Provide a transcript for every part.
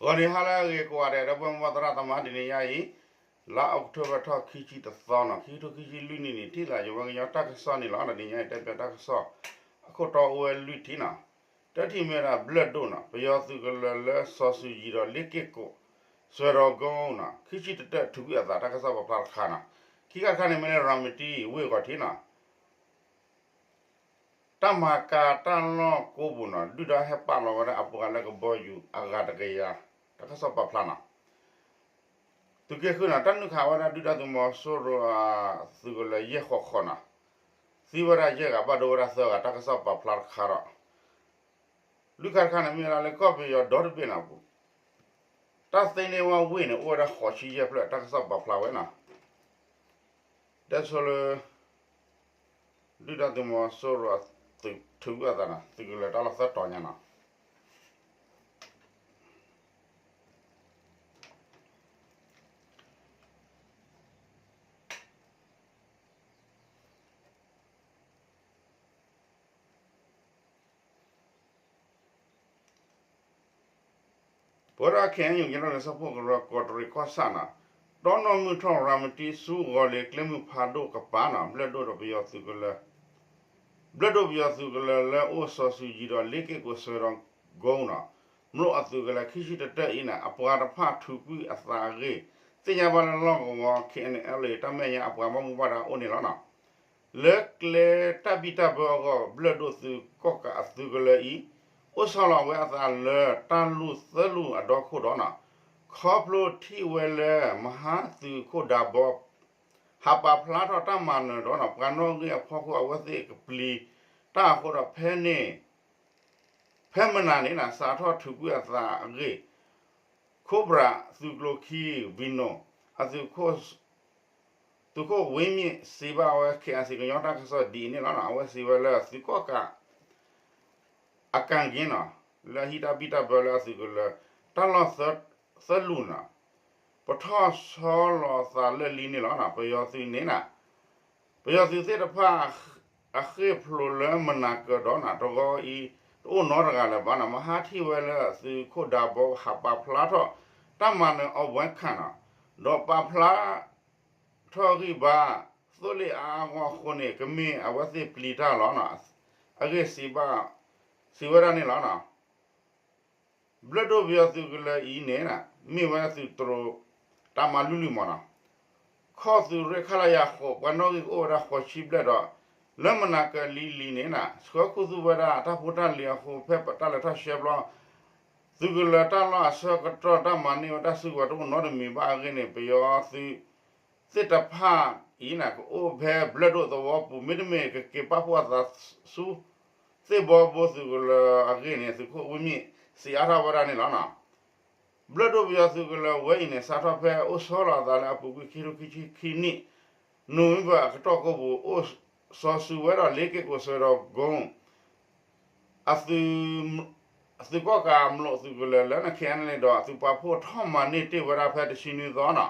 ဂီၤနံၤဟါလၢအဂ့ၤကိးဂၤဒဲး ဒီပုၢ်ဝဲၢ်မိၢ်ပၢ်သရၣ်သမါ တနံၤညါအံၤ လါအီးကထိဘၢၣ်ထီၣ်ခံဆံတသီနီၤ ခံကထိခံဆံလွံၢ်နံၣ်န့ၣ် ထံၣ်လိာ်ယဝဲကညီတၢ်ကစီၣ်န့ၣ်လီၤ. တနံၤညါအံၤ တဲပၠးတၢ်ကစီၣ် အခိၣ်တီအိၣ်ဝဲလွံၢ်ထံၣ်နီၤ. တထံၣ်မ့ၢ်ဝဲဒၣ်ဘျၢၣ်ဒိၣ်နီၤ ပယီၤသုးကလၢၤလၢစီၤစုၤယံၤဒီးလ့က့ၢ်ကိး စွဲဒီးကိနီၤ ခံဆံတတၢၢ်ထုးကွံာ်အသး တၢ်ကစီၣ်ပာ်ဖျါတခါနီၤ. ခံခါတခါန့ၣ်မ့ၢ်လၢရၤမတံဝ့ၢ်ဂီၤထံးနီၤ တၢ်မၤကၤတၢ်လီၢ်ကိးပူၤနီၤ ဒုၣ်ဒါဟဲပာ်လီၤဝဲဒၣ်အပှၤလၢကဘီယူၤအဂၤတကယၤ တၢ်ကစီၣ်ပာ်ဖျါနီၤ. သုးက့ဃုနီၤ တၢ်နုာ်ခးဝဲဒၣ်ဒုၣ်ဒါသုးမီၤစိရိၤအသုးကလၢၤယဲၢ်ဃီးဃီနီၤ သံဝဲဒၣ်ယဲၢ်ဂၤ ဘၣ်ဒိဝဲဒၣ်သၢဂၤ တၢ်ကစီၣ်ပာ်ဖျါတခါဒီး လွံၢ်ခါတခါန့ၣ်မ့ၢ်ဝဲဒၣ်လၢကီၢ်ပယီၤဒီတဘ့ၣ်နီၤ တၢ်သ့န့ၢ်ဝဲဝ့ၢ်န့ၣ် အိၣ်ဝဲဒၣ်ဃိးဆံယဲၢ်ဖျၢၣ် တၢ်ကစီၣ်ပာ်ဖျါဝဲနီၤ. တဲဆိလၢ ဒုၣ်ဒါသုးမီၤစိရိၤအသုးထုးကွံာ်အသးနီၤ သုးကလၢၤတၢ်လီၢ်သၢတီၤညါနီၤ. ပဝဲဒၣ် ခဲအံၤ ကညီဒီကလုာ်စၢဖှိၣ်ကရၢ ကီးတရံးကီၢ်ဆၣ်နီၤ တီနီၣ်မုၢ်ထီၣ် ရၤမတံဆူဂီၤလ့ၤကျဲမုၢ်ဖးဒိၣ်ကပၤနီၤ ဘျၢၣ်ဒိၣ်ဒီးပယီၤသုးကလၢၤ ဘျၢၣ်ဒိၣ်ပယီၤသုးကလၢၤလၢအိၣ်စီၤစုၤယံၤဒီးလ့က့ၢ်ကိးစွဲဒီးကိနီၤ မျိာ်အသုးကလၢၤခံဆံတတၢၢ်အံၤန့ၣ် အပှၤတဖၣ်ထုးကွံာ်အသးအဂ့ၢ် သ့ၣ်ညါဘၣ်လၢလီၢ်ကဝီၤ ခဲအံၤန့ၣ် အလ့ တၢ်မဲာ်ညါအပှၤဘၣ်မူဘၣ်ဒါအိၣ်န့ၣ်လီၤနီၤ. လၢကျဲတၢ်ဘံၣ်တၢ်ဘၢအဂီၢ် ဘျၢၣ်ဒိၣ်သုးကီၣ်ကးအသုးကလၢၤအံၤ အိၣ်ဆီလီၤဝဲအသးလၢတၢ်လူၢ်သၢလူၢ်အဒီခိၣ်ဒီးနီၤ ခီဖျိထံၣ်ဝဲလၢမဟါသုးခိၣ်ဒးဘီ ဟးပာ်ဖျါထီၣ်တၢ်မၤနၢၤဒီးနီၤ ပှၤနီၣ်ဂံၢ်အဖီခိၣ်အဝဲသ့ၣ်ကပျံၤတၢ်အဃိဒီး ဖဲန့ၣ် ဖဲမနၤန့ၣ်နီၤ စးထီၣ်ထုးကွံာ်အသးအဂ့ၢ် Cobra သုးကျိၤခံ Venom အသုးခိၣ် သုးခိၣ်ဝ့မ့ၢ်စံးဘၣ်ဝဲ ခဲအံၤ ကညီတၢ်ကစီၣ်ဒ်အံၤန့ၣ်လီၤ. အဝဲစံးဝဲလၢသုးကီၣ်ကး အကၣ်က့ၤနီၤ လၢအဟံးတၢ်ဘံၣ်တၢ်ဘၢလၢအသုးကလၢၤ တၢ်လီၢ်သၢလူၢ်နီၤ ပထီၣ်ဆီလီၤသးလၢလံန့ၣ်လီၤ. ပယီၤသုးန့ၣ်နီၤ ပယီၤသုးသ့ၣ်တဖၣ် အဃ့ၢ်ဖျိးလၢမနၤကၢၤဒီးနီၤ တဂီၤအံၤ တအိၣ်နီတဂၤလၢၤဘၣ်နီၤ မဟါထံၣ်ဝဲလၢသုးခိၣ်ဒးဘီ ဟးပာ်ဖျါထီၣ် တၢ်မၤနၢၤအီၤဝဲခၣ်နီၤ ဒီးပာ်ဖျါ ထီၣ်ဂံၢ်ဘါ သိလ့ၣ်အါအါဂီၢ်အဃိန့ၣ် ကမ့ၢ်အဝဲသ့ၣ်ပျံၤတၢ်လီၤနီၤ. အဂ့ၢ်စံးဘၣ် စံးဝဲဒၣ်န့ၣ်လီၤ. ဘျၢၣ်ဒိၣ်ပယီၤသုးကလၢၤအံၤန့ၣ် မ့ၢ်ဝဲသုးတြိၤ တၢ်မၤလုၢ်လုၢ်မးနီၤ. ခီၣ်သုးရ့ၣ် ခလရ ဃိး ပှၤနီၣ်ဂံၢ်ကအိၣ်ဝဲဒၣ်ဃိးဆံဘျဲၣ်ဒီး လၢမနၤကၢၤလံလံန့ၣ် ဆှၢခူသူၣ်ဝဲဒၣ်တၢ်ဖိတၢ်လံၤအဃိ ဖဲတၢ်လဲၤထီၣ်ရှဲဘျီ သုးကလၢၤတၢ်လီၢ်အဆၢကတီၢ် တၢ်မၤန့ၢ်ဝဲတၢ်စုကဝဲၤတအိၣ်နီတမံၤဘၣ်အဂ့ၢ်န့ၣ် ပယီၤသုးသ့ၣ်တဖၣ်အံၤန့ၣ် ကအိၣ်ဖဲဘျၢၣ်ဒိၣ်သဝီပူၤ မ့တမ့ၢ်ကက့ၤပာ်ဖှိၣ်အသးဆူ သ့ၣ်ဘီဘိသုးကလၢၤအဂ့ၢ်န့ၣ် သုးခိၣ်ဝ့မ့ၢ်စံးအါထီၣ်ဝဲဒၣ်န့ၣ်လီၤ. ဘျၢၣ်ဒိၣ်ပယီၤသုးကလၢၤဝဲအံၤန့ၣ် စးထီၣ်ဖဲအိၣ်ဆီလီၤအသးလၢအပူၤကွံာ်ခံထိခံဆံခံနံၣ် နိၣ်ဝ့ဘၢၣ်အကတီၢ်ကိးပူၤ အိၣ်စီၤစုၤဝဲဒီးလ့က့ၢ်ကိးစွဲဒီးကိ အသုး အသုးကီၣ်ကးမျိာ်သုးကလၢၤလၢ ခဲအံၤန့ၣ်ဒီး အသုးပာ်ဖှိၣ်ထီၣ်မၤန့ၢ်တ့ၢ်ဝဲဒၣ်ဖဲတဆံနွံသီနီၤ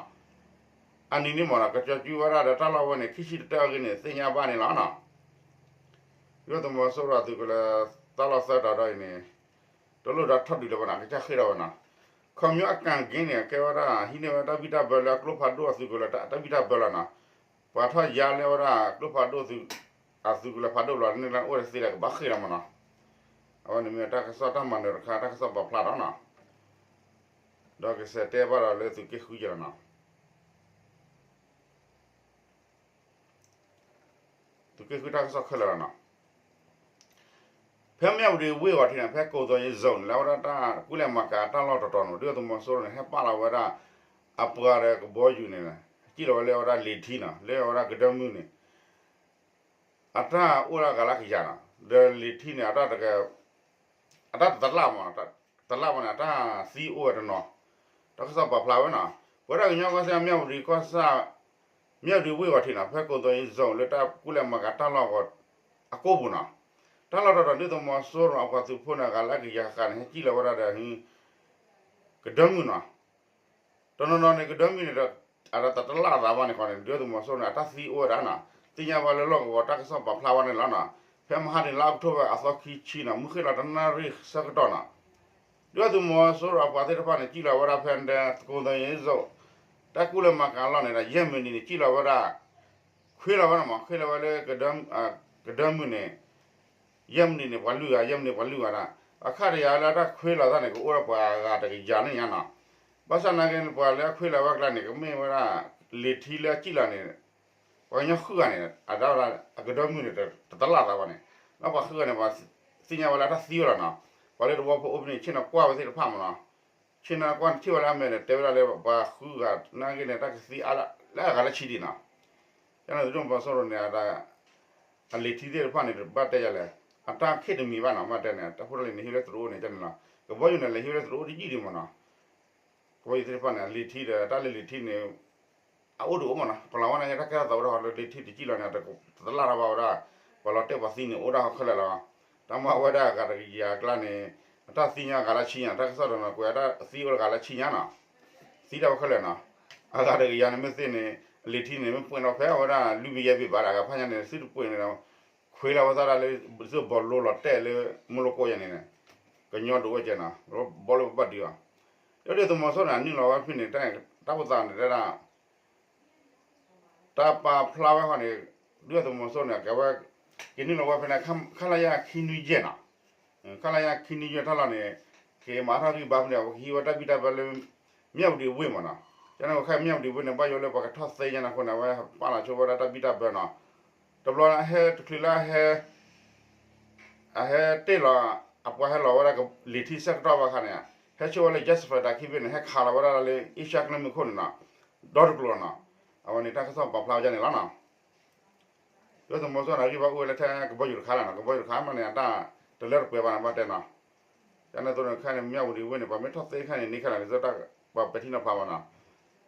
အနံၤန့ၣ်မ့ၢ်နီၤ ကကၠီၤကွံာ်ဝဲဒၣ်ဒီးတၢ်လီၢ်ဝဲန့ၣ် ခံဆံတတၢၢ်အဂ့ၢ်န့ၣ် သ့ၣ်ညါဘၣ်န့ၣ်လီၤနီၤ. ဒုၣ်ဒါသုးမီၤစိရိၤအသုးကလၢၤ တၢ်လီၢ်သၢတီၤဒီးအံၤန့ၣ် တလိၣ်ဒီးထီၣ်ဒုးလၢၤဘၣ်နီၤ ကစၢ်ဃ့ၢ်ထီၣ်ဝဲနီၤ. ခီဖျိအကၣ်က့ၤန့ၣ် ကဲဝဲဒၣ် ဟံးန့ၢ်ဝဲတၢ်ဘံၣ်တၢ်ဘၢလၢကျိဖးဒိၣ်အသုးကလၢၤ တၢ်ဘံၣ်တၢ်ဘၢလီၤနီၤ. ပှၤထီၣ်ယါလဲဝဲဒၣ်ကျိဖးဒိၣ်သုး အသုးကလၢၤဖးဒိၣ်ဘျီန့ၣ်လၢအိၣ်တသ့လၢၤ ကဘၣ်ဃ့ၢ်လီၤမ့ၢ်နီၤ. အဝဲန့ၣ်မ့ၢ်တၢ်ကစီၣ်တၢ်မၤနၢၤတခါ တၢ်ကစီၣ်ပာ်ဖျါထီၣ်နီၤ. ဒီးကစဲးတဲဘၣ်ဒီးလၢသုးက့ဃုကလီၤနီၤ. သုးက့ဃုတၢ်ကစီၣ်ခဲလၢာ်လီၤနီၤ. ဖဲမၠၣ်ဝတံၤဝ့ၢ်ဂီၤထံးန့ၣ် ဖဲကိးသီယ့ zone န့ၣ် လၢအဝဲဒၣ်တၢ်ကူၣ်လဲၤမၤကၤတၢ်လီၢ်တတီၤန့ၣ် ဒုၣ်ဒါသုးမီၤစိရိၤန့ၣ် ဟဲပာ်လီၤဝဲဒၣ် အပှၤဒီးကဘီယူၤန့ၣ် စံၣ်လီၤဝဲလၢအဝဲဒၣ်လ့ၤထံနီၤ လၢအဝဲဒၣ်ကဒၢမုၢ်န့ၣ် အတၢ်အိၣ်ဒၣ်ဂၤလၢကယၤနီၤ ဒီးလ့ၤထံန့ၣ် အတၢ်တက အတၢ်တလၣ်မး တလၣ်ဘၣ်န့ၣ် အတၢ်သံအိၣ်ဝဲတနီၤ တၢ်ကစီၣ်ပာ်ဖျါဝဲနီၤ. ပဝဲဒၣ်ကညီကီၢ်စဲၣ် မၠၣ်ဝတံၤကီၢ်ဆၣ် မၠၣ်ဝတံၤဝ့ၢ်ဂီၤထံးနီၤ ဖဲကိးသီယ့ zone လၢတၢ်ကူၣ်လဲၤမၤကၤတၢ်လီၢ်ဂီၤ အကိၢ်ပူၤနီၤ တၢ်လီၢ်တတီၤ ဒုၣ်ဒါသုးမီၤစိရိၤအပှၤသုးဖိန့ၣ် အဂၤလၢကယၤဃာ်န့ၣ် ဟဲစံၣ်လီၤဝဲဒၣ်ဒီး ကဒၢမုၢ်နီၤ တနီၤနီၤန့ၣ် ကဒၢမုၢ်န့ၣ်ဒီး အတတလၣ်အသးဘၣ်န့ၣ်ခီန့ၣ် ဒုၣ်ဒါသုးမီၤစိရိၤန့ၣ် အတၢ်သံအိၣ်ဝဲဒၣ်နီၤ သ့ၣ်ညါဘၣ်လၢလီၢ်ကဝီၤတၢ်ကစီၣ်ပာ်ဖျါဝဲန့ၣ်လီၤနီၤ. ဖဲမဟါန့ၣ် လါအီးကထိဘၢၣ်အသီခံဆံနီၤ မုၢ်ဃ့ၢ်လီၤတနၣ်ရံၣ်ဆၢကတီၢ်နီၤ ဒုၣ်ဒါသုးမီၤစိရိၤအပှၤသ့ၣ်တဖၣ်န့ၣ် စံၣ်လီၤဝဲဒၣ်ဖဲဒဲ သကိးသယ့ၣ်စိး တၢ်ကူၣ်လၢမၤကၤလီၢ်န့ၣ်ဒီး ယဲၢ်မံးနံးန့ၣ် စံၣ်လီၤဝဲဒၣ် ခွ့လီၤဝဲဒၣ်မး ခွ့လီၤဝဲလၢ ကဒၢမုၢ်န့ၣ် ယဲၢ်မံးနံးန့ၣ် ပှၤလွံၢ်ဂၤ ယဲၢ်မံးနံးပှၤလွံၢ်ဂၤဒၣ် အခါတယၤလၢတၢ်ခွ့လီၤသးန့ၣ် ကအိၣ်ဒီးပှၤဂၤတကယၤန့ၣ်ညါနီၤ. ဘၣ်ဆၣ်နာ်က့န့ၣ် ပှၤလၢအခွ့လီၤဝဲကျါန့ၣ် ကမ့ၢ်ဝဲဒၣ် လံာ်ထံလၢအစံၣ်လီၤန့ၣ် ပှၤကညီဃုဂၤန့ၣ် အဒၣ်ဝဲဒၣ် အကဒၢမုၢ်န့ၣ် တတလၢ်သးဘၣ်န့ၣ် ဒီးပှၤဃုဂၤန့ၣ် ပှၤသ့ၣ်ညါဝဲလၢတၢ်သံဝဲလီၤနီၤ. ပှၤလၢတဝီဖိအိၣ်ဖဲန့ၣ် ဆ့ၣ်နီၤကွၢ်ဝဲသ့ၣ်တဖၣ်မးနီၤ. ဆ့ၣ်နီၤကွၢ်ထံၣ်ဝဲလၢအမဲာ်န့ၣ် တဲဝဲဒၣ်လၢပှၤဃုဂၤနာ်က့န့ၣ် တၢ်ကသံအါလၢအဂၤလၢဆံဒံးနီၤ. ကန့ၣ်သုးမီၤစိရိၤန့ၣ် အလံာ်ထံသ့ၣ်တဖၣ်န့ၣ် တဘၣ်တဲယၤလဲၣ်, အတၢ်ခံးတမံၤဘၣ်နီၤ, ဘၣ်တဲန့ၣ် တၢ်ဖိတၢ်လံၤန့ၣ် ဟံးဝဲလၢသရိာ်အိၣ်န့ၣ် ကန့ၣ်လီၤ. ကဘီယူၤန့ၣ် လဲၤဟံးဝဲလၢသရိာ်အိၣ်တယံာ်ဒံးမးနီၤ. ကဘီယူၤသ့ၣ်တဖၣ်န့ၣ် အလံာ်ထံဒီး တၢ်လၢလံာ်ထံန့ၣ် အအိၣ်တအိၣ်မးနီၤ, ကလီၤဝဲန့ၣ် တၢ်ကဲထီၣ်သးဝဲဒၣ်ဟီလၢလံာ်ထံတစံၣ်လီၤန့ၣ် တတလၢ်ထီၣ်ဘၣ်ဝဲဒၣ်, ပှၤလီၤတဲာ်ပှၤသံန့ၣ် အိၣ်ဒၣ်ဟီခဲလၢာ်လီၤ. တၢ်မၤဝဲဒၣ်အဂၤတကယၤအကျါန့ၣ် အတၢ်သံညါအဂၤလၢဆံညါ, တၢ်ကစီၣ်ဒီးနီၤ ကွဲးအတၢ်သံအိၣ်တဂၤလၢဆံညါနီၤ, သံတၢ်ဝဲခဲလၢာ်နီၤ. အဂၤတကယၤန့ၣ်မ့ၢ်သ့န့ၣ် အလံာ်ထံန့ၣ် မ့ၢ်ပှဲၤထီၣ်ဖဲအဝဲဒၣ်လွံၢ်ဘ့ၣ်ယဲၢ်ဘ့ၣ်ဘၣ်ဒီး အဂၤဖးညါန့ၣ် သုတပှဲၤန့ၣ်ဒီး ခွ့လီၤဝဲသးဒၣ်လၢ သုးဘီလိလီၤတဲာ်လၢ မူလကိးယဲၢ်န့ၣ်န့ၣ် ကညီဒိၣ်ဝဲကဲနီၤ, ဘီလၢပဘၣ်ဒုးအီၤ, ဒီးဒုၣ်ဒါသုးမီၤစိရိၤန့ၣ် အနုာ်လီၤဝဲဖဲန့ၣ် တၢ်ပသးန့ၣ်တဲဒၣ် တၢ်ပာ်ဖျါဝဲဃီန့ၣ် ဒုၣ်ဒါသုးမီၤစိရိၤန့ၣ် ကဲဝဲ က့ၤနုာ်လီၤဝဲဖဲန့ၣ် ခလရ ခံနွံယဲၢ်နီၤ, ခလရ ခံနွံယဲၢ်တၢ်လီၢ်န့ၣ် က့ၤမၤထီၣ်ဂံၢ်ဘါဖဲန့ၣ် အဝဲကဟံးဝဲတၢ်ဘံၣ်တၢ်ဘၢလၢ မၠၣ်ဝတံၤဝ့ၢ်မးနီၤ, ကန့ၣ်ဝဲခဲအံၤ မၠၣ်ဝတံၤဝ့ၢ်န့ၣ် ဘၣ်ယိၣ်လၢပှၤကထီၣ်သ့ညါန့ၣ်အဃိန့ၣ် အဝဲပာ်လီၤဆိဝဲဒၣ်တၢ်ဘံၣ်တၢ်ဘၢနီၤ, တဘျီဟဲတချုးလၢဟဲ အဟဲတ့ၢ်လီၤ အပှၤဟဲလီၤဝဲဒၣ်လံာ်ထံဆၢကတီၢ်ဘၣ်အခါန့ၣ် ဟဲဆိဝဲလၢ Jasper တၢ်ခံဘ့ၣ်န့ၣ် ဟဲခးလီၤဝဲဒၣ်လၢ အ့ရှါကလၢမုၢ်ခိၣ်န့ၣ်နီၤ, ဒီတကျိၤလီၤနီၤ, အဝဲန့ၣ်တၢ်ကစီၣ်ပာ်ဖျါဝဲဒၣ်န့ၣ်လီၤနီၤ. ဒုၣ်ဒါသုးမီၤစိရိၤန့ၣ် အဂံၢ်ဘါအိၣ်ဝဲလၢထဲကဘီယူၤတခါလီၤနီၤ, ကဘီယူၤတခါမးန့ၣ် အတၢ်တလၢတပှဲၤဘၣ်န့ၣ် ဘၣ်တဲနီၤ, ကန့ၣ်သိးန့ၣ်ခဲအံၤန့ၣ် မၠၣ်ဝတံၤဝ့ၢ်န့ၣ် ပှၤမ့ၢ်ထီၣ်သ့ခဲအံၤန့ၣ် န့ၢ်ခဲလၢာ်န့ၣ် ပှၤပဲာ်ထံနီၤဖးမးနီၤ,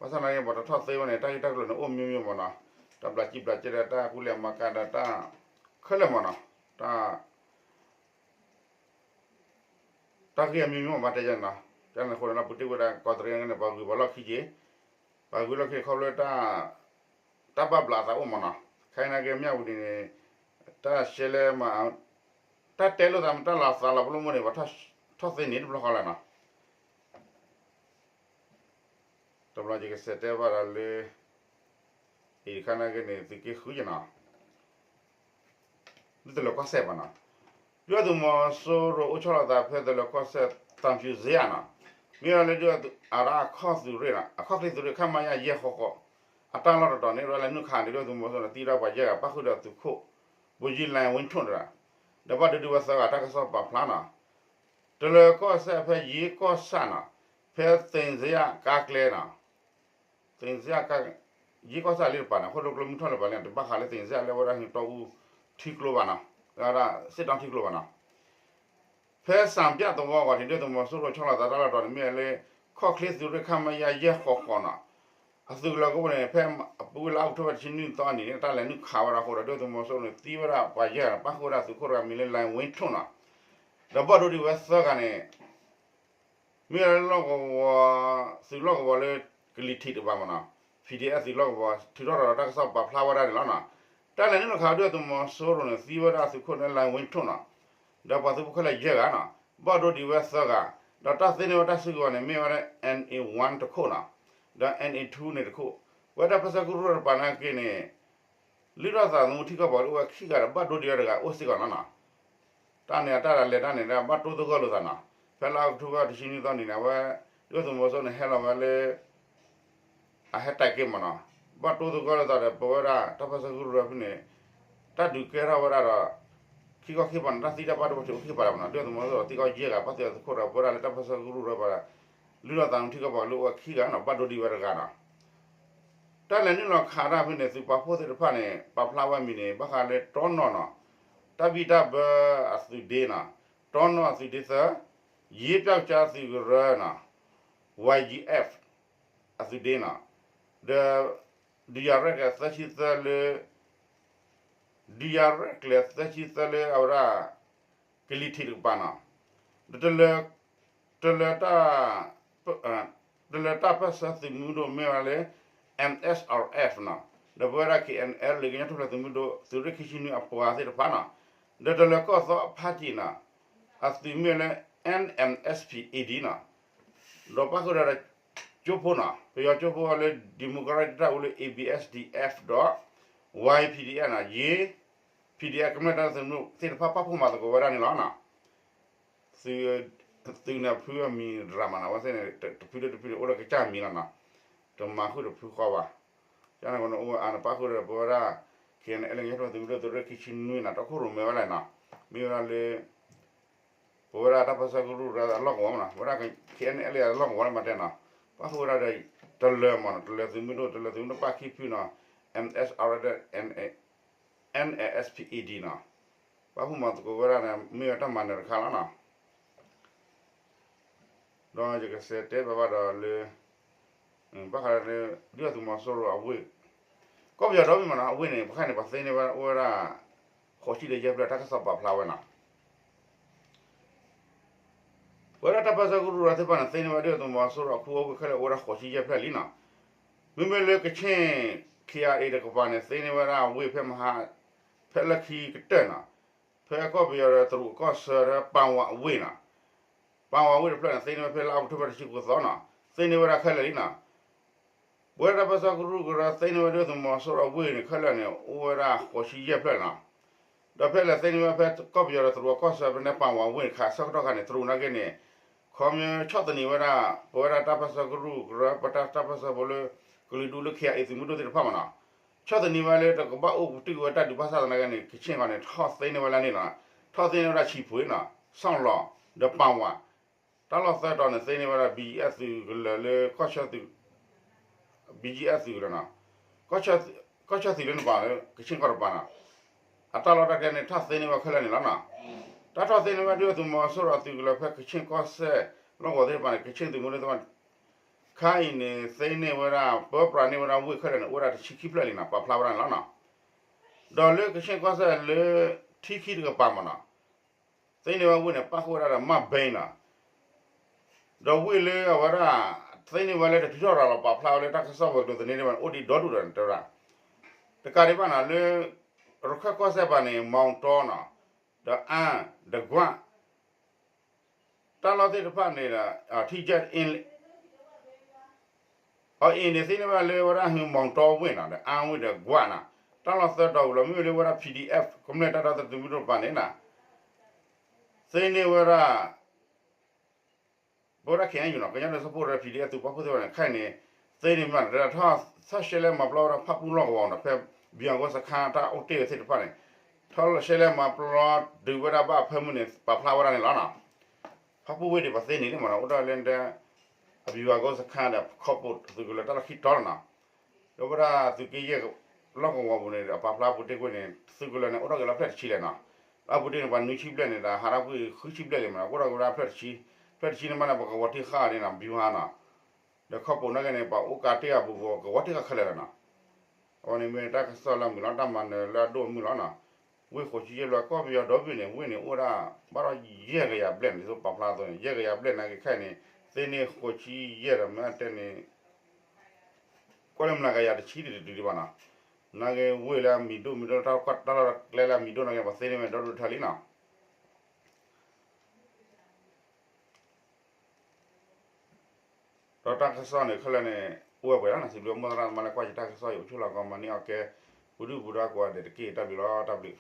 ဘၣ်ဆၣ်သနာ်က့ ပှၤတထီၣ်သ့ဝဲန့ၣ် တၢ်ဂ့ၢ်တၢ်ကျိၤန့ၣ် အိၣ်မံၤမံၤမးနီၤ, တၢ်ဘျးစံးဘျးစဲဒီး တၢ်ကူၣ်လဲၤမၤကၤဒီးတၢ် ခဲလၢာ်မးနီၤ, တၢ် တၢ်ဂ့ၢ်အမံၤမံၤမးဘၣ်တဲယဲန့ၣ်နီၤ, ကန့ၣ်အဃိန့ၣ် ပူၤတ့ၢ်ဝဲဒၣ်ကီးတရံးန့ၣ် ပှၤဂုၤပှၤလီၢ်ခံက့ၤ, ပှၤဂုၤလီၢ်ခံခီဖျိတၢ် တၢ်ဘၣ်ဘျးအသးအိၣ်မးနီၤ, ခဲအံၤနာ်က့ မၠၣ်ဝတံၤန့ၣ် တၢ်ရှဲလဲၣ်မး တၢ်တဲလိာ်သးမး တၢ်လီၤသးလီၤပလိာ်မ့ၢ်န့ၣ် ပှၤထီၣ်သ့န့ၣ်တဘျီဃီလီၤနီၤ. တဘျီယကစံးတဲဘၣ်ဒီးလၢ အံၤတခါနာ်က့န့ၣ် သုးက့ဃုယနီၤ, ဒ်တလၢၤကီၢ်စဲၣ်ဘၣ်နီၤ, ဒုၣ်ဒါသုးမီၤစိရိၤအိၣ်ဆီလီၤသးဖဲတလၢၤကီၢ်စဲၣ် သံဖြူဇရပ်နီၤ, မ့ၢ်ဝဲလၢဒုၣ်ဒါအရၣ်အခီၣ်သုးရ့ၣ်နီၤ, အခီၣ်ချ့သုးရ့ၣ် ခမရ ယဲၢ်ဃိးဃိး အတၢ်လီၢ်တတီၤန့ၣ် ဒ်လဲၣ်နုာ်ခးန့ၣ် ဒုၣ်ဒါသုးမီၤစိရိၤန့ၣ် သံဝဲဒၣ်ပှၤယဲၢ်ဂၤ ပၣ်ဃုာ်ဒီးသုးခိၣ် ဘိယံလၢၣ်ဝ့ထိၣ်တဂၤ, ဒီးဘၣ်ဒိဒံးဝဲသၢဂၤ တၢ်ကစီၣ်ပာ်ဖျါနီၤ. တလၢၤကီၢ်စဲၣ်ဖဲယ့ကီၢ်ဆၣ်နီၤ, ဖဲသ့ၣ်စ့ယၣ်ကါကျဲနီၤ, သ့ၣ်စ့ယၣ်ကါ, ယ့ကီၢ်ဆၣ်လံတပၤန့ၣ် အခိၣ်ဒိၣ်ကျိမုၢ်ထီၣ်လၢပှၤလၢ တဘၣ်ဃးလၢသ့ၣ်စ့ယၣ်လၢဝဲဒၣ်ဟံးတီအူ ထံကျိဘၣ်နီၤ, ဝဲဒၣ်စ့ၣ်တီထံကျိဘၣ်နီၤ. ဖဲစၣ်ပၠၣ်သဝီအဂီၢ်န့ၣ် ဒုၣ်ဒါသုးမီၤစိရိၤဆီလီၤသးတၢ်လီၢ်တတီၤန့ၣ် မ့ၢ်ဝဲလၢ ခီၣ်ချ့သုးရ့ၣ် ခမရ ယဲၢ်ဃိးဃိးနီၤ, အသုးကလၢၤကအိၣ်န့ၣ် ဖဲအပူၤဝဲလါအီးကထိဘၢၣ်တဆံနွံသီအနံၤန့ၣ် တၢ်လဲၤနုာ်ခးဝဲဒၣ်အဃိဒီး ဒုၣ်ဒါသုးမီၤစိရိၤန့ၣ် သံဝဲဒၣ်ပှၤယဲၢ်ဂၤန့ၣ် ပၣ်ဃုာ်ဝဲဒၣ်သုးခိၣ်တဂၤမံၤလၢ လၢၣ်ဝ့ထိၣ်နီၤ, ဒီးဘၣ်ဒိဒံးဝဲသၢဂၤန့ၣ် မ့ၢ်လၢလီၢ်ကဝီၤ, သုးလီၢ်ကဝီၤလၢ ကလံၤထံးတကပၤမးနီၤ, ဖံဒ့အဲၣ်သုးလီၢ်ကဝီၤ ထုးထီၣ်ဒီးတၢ်ကစီၣ်ပာ်ဖျါဝဲဒၣ်န့ၣ်လီၤနီၤ. တၢ်လဲၤနုာ်လီၤခးဒုၣ်ဒါသုးမီၤစိရိၤန့ၣ် သံဝဲဒၣ်သုးခိၣ်လၢ လၢၣ်ဝ့ထိၣ်နီၤ, ဒီးပှၤသုးဖိခဲလၢာ်ယဲၢ်ဂၤနီၤ, ဘၣ်ဒိဒံးဝဲသၢဂၤ, ဒီးတၢ်သ့န့ၢ်ဝဲတၢ်စုကဝဲၤန့ၣ် မ့ၢ်ဝဲဒၣ် NA one တခိၣ်နီၤ, ဒီး NA two န့ၣ်တခိၣ်, ပဝဲဒၣ်တၢ်ပၢဆှၢကရူၢ်တကပၤနာ်က့န့ၣ် လုၢ်ထီၣ်သးသမူထံကီၢ်ပှၤကလုာ်အိၣ်ဝဲခံဂၤဒီး ဘၣ်ဒိဒံးဝဲတဂၤအိၣ်စ့ၢ်ကီးနီၤနီၤ. တၢ်န့ၣ်အတၢ်လဲၤတၢ်န့ၣ်ဒီး ဘၣ်တိသဂၢၢ်လိာ်သးနီၤ. ဖဲလါအီးကထိဘၢၣ်တဆံနွံသီနံၤန့ၣ် အဝဲ ဒုၣ်ဒါသုးမီၤစိရိၤန့ၣ် ဟဲလီၤဝဲလၢ အဟဲတဲာ်က့ၤမးနီၤ. ဘၣ်တိသဂၢၢ်လိာ်သးဒီး ပဝဲဒၣ်တၢ်ပၢဆှၢကရူၢ်ဖဲန့ၣ် တၢ်ဒုးကဲထီၣ်ဝဲဒၣ်ဒီး ခံခီခံပၤန့ၣ် တၢ်သံတၢ်ဘၣ်ဒိဘၣ်ထံးအိၣ်ခံပၤလီၤမးနီၤ. ဒုၣ်ဒါသုးမီၤစိရိၤသံကီၢ်ယဲၢ်ဂၤ ပၣ်သ့ၣ်အီၤသုးခိၣ်ဒီး ပဝဲဒၣ်လၢတၢ်ပၢဆှၢကရူၢ်ဒီး လုၢ်ထီၣ်သးသမူထံကီၢ်ပှၤကလုာ်အိၣ်ဝဲခံဂၤနီၤ ဘၣ်ဒိဒံးဝဲတဂၤနီၤ. တၢ်လဲၤနုာ်လီၤခးတၢ်ဖဲန့ၣ် သုးပာ်ဖှိၣ်သ့ၣ်တဖၣ်န့ၣ် ပာ်ဖျါဝဲမံၤန့ၣ် ဘၣ်ဃးလၢတီနီၢ်နီၤ, တၢ်ဘံၣ်တၢ်ဘၢအသုးဒ့နီၤ, တီနီၢ်အသုးဒ့သၢ, ယ့ပျောက်ကျားသုးကရၢနီၤ, YGF အသုးဒ့နီၤ, ဒီး ဒုးယၤရဲၣ်ကျဲၤသၢဆံသၢလၢ ဒုးယၤရဲၣ်ကျဲၤသၢဆံသၢလၢအဝဲဒၣ် ကလံၤထံးတကပၤနီၤ, ဒီး တလၢတၢ် တလၢတၢ်ပၢၢ်ဆၢသုးမုၢ်ဒိၣ်မ့ၢ်ဝဲလၢ MSRF နီၤ, ဒီးပဝဲဒၣ် KNLA ကညီထူၣ်ဖျဲးသုးမုၢ်ဒိၣ် သုးရ့ၣ်ခံဆံနွံအပှၤသ့ၣ်တဖၣ်နီၤ, ဒီးတလၢကီၢ်သီအဖါတံၣ်နီၤ, အသုးမ့ၢ်ဝဲလၢ N M S P A D နီၤ, ဒီးပၣ်ဃုာ်ဒီး ကၠိဖိနီၤ, ပယီၤကၠိဖိလၢ Democratic တၢ်အိၣ်လၢ A B S D F ဒီး Y P D F နီၤ, ယ့ P D F ကမျၢၢ်တၢ်သုးမုၢ်သ့ၣ်တဖၣ် ပၣ်ဖှိၣ်မၤသကိးဝဲဒၣ်န့ၣ်လီၤနီၤ. သုး သုးန့ၣ်ဖုအမံၤရၤမးနီၤ, အဝဲသ့ၣ်န့ၣ် တဖုလၢတဖုန့ၣ် အိၣ်ဒီးကစၢ်မံၤလီၤနီၤ, တမၤဃုာ်တဖုဃီဘၣ်. ကန့ၣ်ကီးန့ၣ် အိၣ်ဝဲအါန့ၣ် ပၣ်ဃုာ်ဒီးပဝဲဒၣ် K N L A ကညီဒီးသုးမုၢ်ဒိၣ်သုးရ့ၣ်ခံဆံနွံနီၤ, တၢ်ခိၣ်ရိၣ်မဲဝဲလဲၣ်နီၤ, မ့ၢ်ဝဲဒၣ်လၢ ပဝဲဒၣ်တၢ်ပၢဆှၢကရူၢ်ကရၢအလီၢ်ကဝီၤမးနီၤ, ဝဲဒၣ် K N L A အလီၢ်ကဝီၤလၢမၤတဲနီၤ, ပၣ်ဃုာ်ဝဲဒၣ်ဒီး တလၢၤမးနီၤ, တလၢၤသုးမုၢ်ဒိၣ် တလၢၤသုးမုၢ်ဒိၣ်ပၣ်ခံဖုနီၤ, M S R ဒီး N A S P A D နီၤ, ပၣ်ဖှိၣ်မၤသကိးဝဲဒၣ်န့ၣ် မ့ၢ်ဝဲတၢ်မၤနၢၤတခါလီၤနီၤ. ဒီးယကစံးတဲဘၣ်ဘၣ်ဒီးလၢ ဘၣ်ဃးလၢ ဒုၣ်ဒါသုးမီၤစိရိၤအဝ့ၢ် ကီၢ်ပယီၤဒီဘ့ၣ်မးနီၤ, အဝ့ၢ်န့ၣ် ပခါန့ၣ် ပှၤသ့န့ၢ်ဝဲဒၣ်အိၣ်ဝဲဒၣ် ဃိးဆံဒီးယဲၢ်ဖျၢၣ် တၢ်ကစီၣ်ပာ်ဖျါဝဲနီၤ. ပဝဲဒၣ်တၢ်ပၢဆှၢကရူၢ်ကရၢသ့ၣ်တဖၣ်န့ၣ် သ့န့ၢ်ဝဲဒၣ်ဒုၣ်ဒါသုးမီၤစိရိၤအခိၣ်အဝ့ၢ်ခဲလၢာ်အိၣ်ဝဲဒၣ်ဃိးဆံယဲၢ်ဖျၢၣ်လံနီၤ. မ့မ့ၢ်လၢကခ့ၣ် K I A တကပၤန့ၣ် သ့န့ၢ်ဝဲဒၣ်ဝ့ၢ်ဖဲမဟါ ဖဲလၢခံကတၢၢ်နီၤ, ဖဲကီၢ်ပယီၤဒီးတရူးကီၢ်ဆၢဒီးပၣ်ဝးအဝ့ၢ်နီၤ, ပၣ်ဝးအဝ့ၢ်တဖျၢၣ်န့ၣ် သ့န့ၢ်ဝဲဖဲလါအီးကထိဘၢၣ်တဆံဃုသီနီၤ, သ့န့ၢ်ဝဲဒၣ်ခဲလၢာ်လံနီၤ. ပဝဲဒၣ်တၢ်ပၢဆှၢကရူၢ်ကရၢသ့န့ၢ်ဝဲဒၣ်ဒုၣ်ဒါသုးမီၤစိရိၤအဝ့ၢ်န့ၣ် ခဲလၢာ်န့ၣ် အိၣ်ဝဲဒၣ်ဃိးဆံယဲၢ်ဖျၢၣ်လံနီၤ. ဒီးဖဲလဲၣ်သ့န့ၢ်ဝဲဖဲကီၢ်ပယီၤဒီးတရူးကီၢ်ဆၢဖဲန့ၣ် ပၣ်ဝးအဝ့ၢ်န့ၣ် ခးဆၢကတီၢ်ခါန့ၣ် တရူးနာ်က့န့ၣ် ခီပညီဆီၣ်သနံးဝဲဒၣ် ပဝဲဒၣ်တၢ်ပၢဆှၢကရူၢ်ကရၢ ပတၢ်ပၢဆှၢဖိလၢ ကလုာ်ဒူၣ်လၢ K I A သုးမုၢ်ဒိၣ်သ့ၣ်တဖၣ်မးနီၤ, ဆီၣ်သနံးဝဲလၢတကဘၣ်အိၣ်ပတုာ်ဝဲတၢ်ဒုးဘၣ်ဆၣ်သနာ်က့န့ၣ် ကခ့ၣ်ကီးန့ၣ် ထီၣ်သ့န့ၢ်ဝဲလၢန့ၣ်လီၤ. ထီၣ်သ့န့ၢ်ဝဲဒၣ်ဆံးဖှ့နီၤ, ဆီၣ်လီၤ ဒီးပၣ်ဝး, တၢ်လီၢ်သၢတီၤန့ၣ် သ့န့ၢ်ဝဲဒၣ် B G F သုးကလၢၤလၢ BGF သုးကလၢၤနီၤ, ကီၢ်ဆၢသုးလၢနပၤလၢ ကခ့ၣ်ကီးတပၤနီၤ, အတၢ်လီၢ်တၢ်ကျဲန့ၣ် ထီၣ်သ့န့ၢ်ဝဲခဲလၢာ်န့ၣ်လီၤနီၤ. တၢ်ထီၣ်သ့န့ၢ်ဝဲဒုၣ်ဒါသုးမီၤစိရိၤအသုးကလၢၤဖဲကခ့ၣ်ကီၢ်စဲၣ်လီၢ်ကဝီၤသ့ၣ်တဖၣ်န့ၣ် ကခ့ၣ်သုးမုၢ်ဒိၣ်သ့ၣ်တဖၣ် ခါအံၤန့ၣ် သ့န့ၢ်ဝဲဒၣ် ပၢပြးန့ၢ်ဝဲဒၣ်ဝ့ၢ်ခဲလၢာ်န့ၣ် အိၣ်ဝဲဒၣ်တဆံခံဖျၢၣ်လံနီၤ, ပာ်ဖျါဝဲဒၣ်န့ၣ်လီၤနီၤ. ဒီးလၢကခ့ၣ်ကီၢ်စဲၣ်လၢ ထံခံတကပၤမးနီၤ, သ့န့ၢ်ဝဲဝ့ၢ်န့ၣ် ပၣ်ဃုာ်ဝဲဒၣ်ဒီး မၣ်ဘ့နီၤ, ဒီးဝ့ၢ်လၢအဝဲဒၣ် သ့န့ၢ်ဝဲလၢတထုးထီၣ်ရၤလီၤ ပာ်ဖျါဝဲလၢတၢ်ကစီၣ်ဝဲၤကျိၤသန့သ့ၣ်တဖၣ်န့ၣ် အိၣ်ဒံးဒီဒူၣ်ဒီးန့ၣ်တဲဝဲဒၣ်, တကးဒံးဘၣ်နီၤ လၢ ရခၢၣ်ကီၢ်စဲၣ်တပၤန့ၣ် မီတီနီၤ, ဒီးအါ, ဒီးကွၢ် တၢ်လီၢ်သ့ၣ်တဖၣ်န့ၣ်ဒီး ထံကၠဲၣ်အ့ အအ့န့ၣ် သ့န့ၢ်ဝဲဒၣ်လၢဝဲဒၣ် မီတီဝ့ၢ်နီၤ ဒီးအါဝ့ၢ်ဒီးကွၢ်နီၤ, တၢ်လီၢ်သၢတီၤဝံၤလီၤ မ့မ့ၢ်လၢဝဲဒၣ် P D F ကမျၢၢ်တၢ်ဒီသဒၢသုးမုၢ်ဒိၣ်တပၤန့ၣ်နီၤ, သ့န့ၢ်ဝဲဒၣ် ပဝဲဒၣ် K N U နီၤ ကညီဒီးစၢဖှိၣ်ဒီး P D F သုးပာ်ဖှိၣ်သ့ၣ်တဖၣ်န့ၣ် ခဲအံၤန့ၣ် သ့န့ၢ်မး တထီၣ် ထီၣ်ရှဲလဲၣ်မၤပျီဝဲဒၣ်ဖၣ်ပူၣ်လီၢ်ကဝီၤနီၤ ဖဲ ဘံၣ်အၤကိစခါတၢ်အိၣ်တ့ၢ်ဝဲသ့ၣ်တဖၣ်န့ၣ် ထီၣ်ရှဲလဲၣ်မၤပျီဒုးဝဲဒၣ်ဘၣ်အဖၢမုၢ်န့ၣ် ပာ်ဖျါဝဲဒၣ်န့ၣ်လီၤနီၤ. ဖၣ်ပူၣ်ဝ့ၢ်ဒံးပှၤသ့န့ၢ်လံမးနီၤ အိၣ်ဒၣ်လၢ အဘံၣ်အၤကိစခါဒီးခီၣ်ပိၣ်သုးကလၢၤတၢ်လီၢ်ခံတီၤလီၤနီၤ. ဒီးဝဲဒၣ်သုးက့ယဲၢ်လီၢ်ကဝီၤပူၤန့ၣ် အပာ်ဖျါပူၤတ့ၢ်ကွံာ်န့ၣ် သုးကလၢၤန့ၣ် အိၣ်ထီၣ်က့ၤလၢဖျၢၣ်တဆံလဲၣ်နီၤ. လၢအပူၤတ့ၢ်န့ၣ် ပှၤနွံဆံဘျဲၣ်န့ၣ် ဒီးဟးထီၣ်ကွံာ်ဃုဆံဘျဲၣ်လံမးနီၤ အိၣ်ထီၣ်က့ၤဝဲဒၣ်ဖျၢၣ်တဆံ, ဖျၢၣ်တဆံန့ၣ်မးန့ၣ် ပကဝီၤတံၢ်ဃာ်န့ၣ်နီၤ ဘံၣ်ဟါနီၤ. ဒီးခီၣ်ပိၣ်နာ်က့န့ၣ် ပှၤအိၣ်ကးတ့ၢ်အပူၤ ပကဝီၤတံၢ်ဃာ်ခဲလၢာ်လီၤနီၤ. အဝဲန့ၣ်မ့ၢ်တၢ်ကစီၣ်လၢအမုာ်လီၤ တၢ်မၤနၢၤလၢအဒိၣ်အမုၢ်လီၤနီၤ. ဝ့ၢ်ဃိးဆံယဲၢ်ဖျၢၣ် ကီၢ်ပယီၤဒီဘ့ၣ်န့ၣ် ဝ့ၢ်န့ၣ်အိၣ်ဝဲဒၣ် ဘၣ်ဒီးယဲၢ်ကယၤဘျဲၣ်န့ၣ် ဒ်သိးပာ်ဖျါအသိးန့ၣ် ယဲၢ်ကယၤဘျဲၣ်နာ်က့ခဲအံၤန့ၣ် သ့န့ၢ်ဃိးဆံယဲၢ်ဒီးမ့ၢ်တဲန့ၣ် ကွၢ်လၢမနုၤကယၤတဆံတတုၤဒံးဘၣ်နီၤ. နာ်က့ဝ့ၢ်လၢအမံၤဒိၣ်မံၤဒိၣ် တၢ်လီၢ်ကျဲလၢအမံၤဒိၣ်နာ်က့ ပှၤသ့န့ၢ်ဝဲဒီဒူၣ်ထၢလံနီၤ. ဒီးတၢ်ကစီၣ်န့ၣ်ခဲလၢာ်န့ၣ် အိၣ်ဝဲပှဲၤလီၤနီၤ. စံးဘျုးမိၢ်သရၣ်သမါလၢကွၢ်ယတၢ်ကစီၣ်အံၤ အိၣ်ဆူၣ်လီၤကီးမၤန့ၢ်အီၣ်ကဲ ပူၤဒုၣ်ပူၤဒါကိးဂၤဒဲးတက့ၢ်. တၢ်ဘျုးလီၤ တၢ်ဘျုး